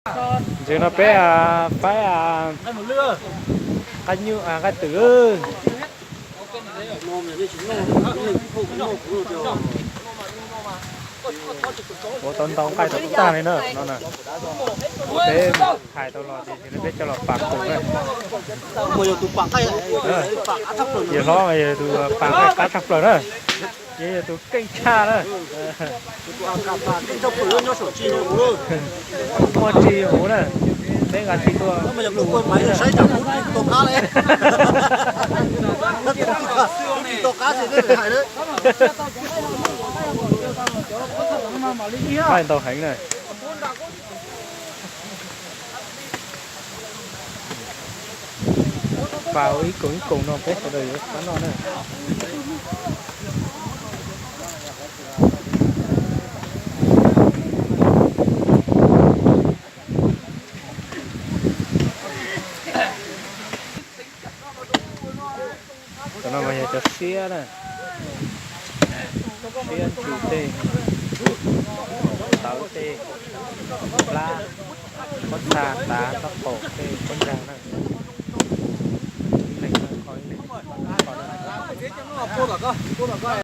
Ntses no peb faib nqaij nyuj nqaij twm. Ua tau ntau nqaij tau tag li na no na. Peb hais tau los ces peb coj los pas koom na. Yawg hlob yog tus pas nqaij qab tshaj plaws na. Yog tus keej tshaj na. Muaj tsis huv na. Peb nqa tsis tuaj. Nqaij ntau heev na. Pas ua ib koom ib koom no peb sawv daws yuav pab noj na. Cov no mas yog cov siab na, siab ntsws tej, tawv tej, plab, pob txha tav, pob qaum tej, pob ntsag na. Ib leeg kho ib leeg.